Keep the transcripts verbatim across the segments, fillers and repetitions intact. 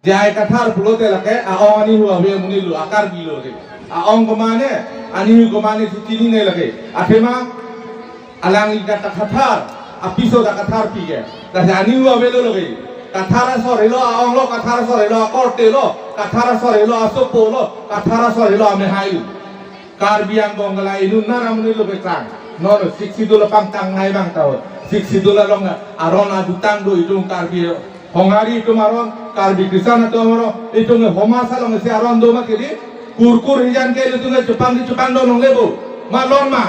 J I Kathar pulote lake a-ong anihu ave amonit lo, a-Karbi lo de. A-ong komane, anihu komane si chinine lake. Athema alangli kata Kathar, apiso ta Kathar pi ke. Lasi anihu avelo lake. Kathar asor helo a-ong lo, Kathar asor helo akorte lo, Kathar asor helo asopo lo, Kathar asor helo amehai lo. Karbi Anglong ke la inut nar amonit lo pekrang. Non Sixth Schedule apangtang nai abang ta ho. Sixth Schedule along aron adutang do itum Karbi Honghari itum aron, Karbi Christian atum aron, itum ke homar salong si aron do ma kedi. Kurkur hijan ke itum ke chepang di chepang do longle bo. Ma long ma.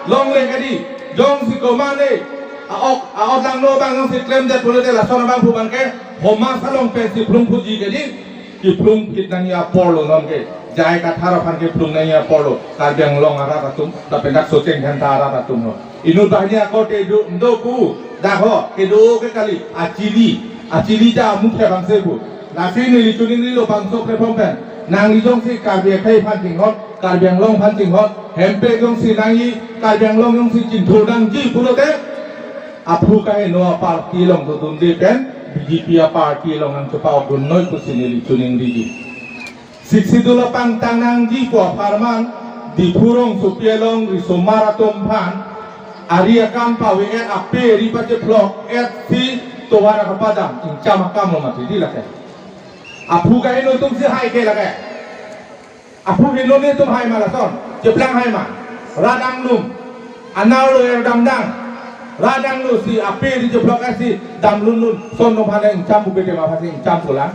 Longle kedi. Jongsi komane a-ok, a-ok langno abang jongsi klemdet pulote lason abang pu abang ke homar salong pensi phlung phuji kedi. Kephlung phit nangji apor lo non ke. J I Kathar aphan kephlung nangji apor lo. Karbi Anglong arat atum, lapen dak Socheng Dhenta arat atum lo. Inut banghini akorte do, do pu, dak ho, kedo ke kali, achili, achili ja amukhya bangse pu. Lasi neli choningri lo bangso platform pen. Nangli jongsi Karbi akhei aphan chinghon, Karbi Anglong aphan chinghon, hempe jongsi nangji, Karbi Anglong jongsi chinthur nangji pulote, aphu kaheno aparty along dodunde pen, B J P aparty along nangchepa-ok dunnoi pusi neli choningriji. Sixth Schedule apangtang nangji pu apharman, Diphu rongsopi along risomar atum aphan, ari akam pave-et, ape ari pachephlok-et si tovar kapadam, ingcham akam lo mati di lake. Aphu kaheno atum si hai ke lake. Aphu heno netum hai ma lason, cheplang hai ma. Rat anglum, anerlo er damdang. Rat anglo si ape ari chephlok-et si damlunlun, son no phane ingcham pu bete ma phasi ingcham pulang.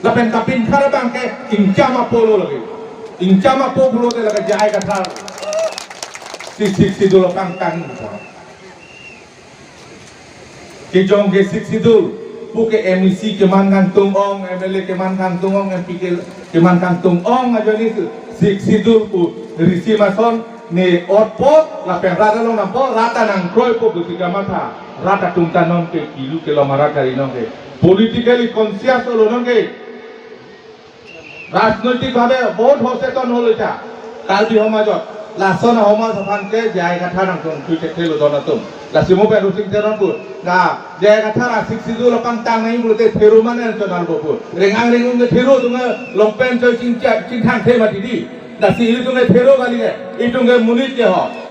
Lapen kapinthar abang ke ingcham apo lo lake. Ingcham apo pulote lake J I Kathar. Si Sixth Schedule apangtang. Kejong ke Sixth Schedule pu ke M A C keman kangtung ong, M L A keman kangtung ong, M P ke keman kangtung ong ajoine si Sixth Schedule pu risim ason ne otpo lapen rat along dampo, rat ta nangkroipo pusi kamatha. Rat atum ta non ke kilu kelong arat kali non ke. Politically conscious lo non ke. Rajnoitik bhabe bahut socheton holo ta. Karbi homajot. Lason ahomaj aphan ke J I Kathar nangtong thui thekthe lo don atum. Lasi mo pen Rosing Teron pu. Na J I Kathar a-Sixth Schedule apangtang nangji pulote thero mane chonal bo pu. Rengang rengung ke thero atum ke longpen choi chingchap chingthang the mati di. Lasi ilitum ke thero kali ke. Itum ke monit ke ho.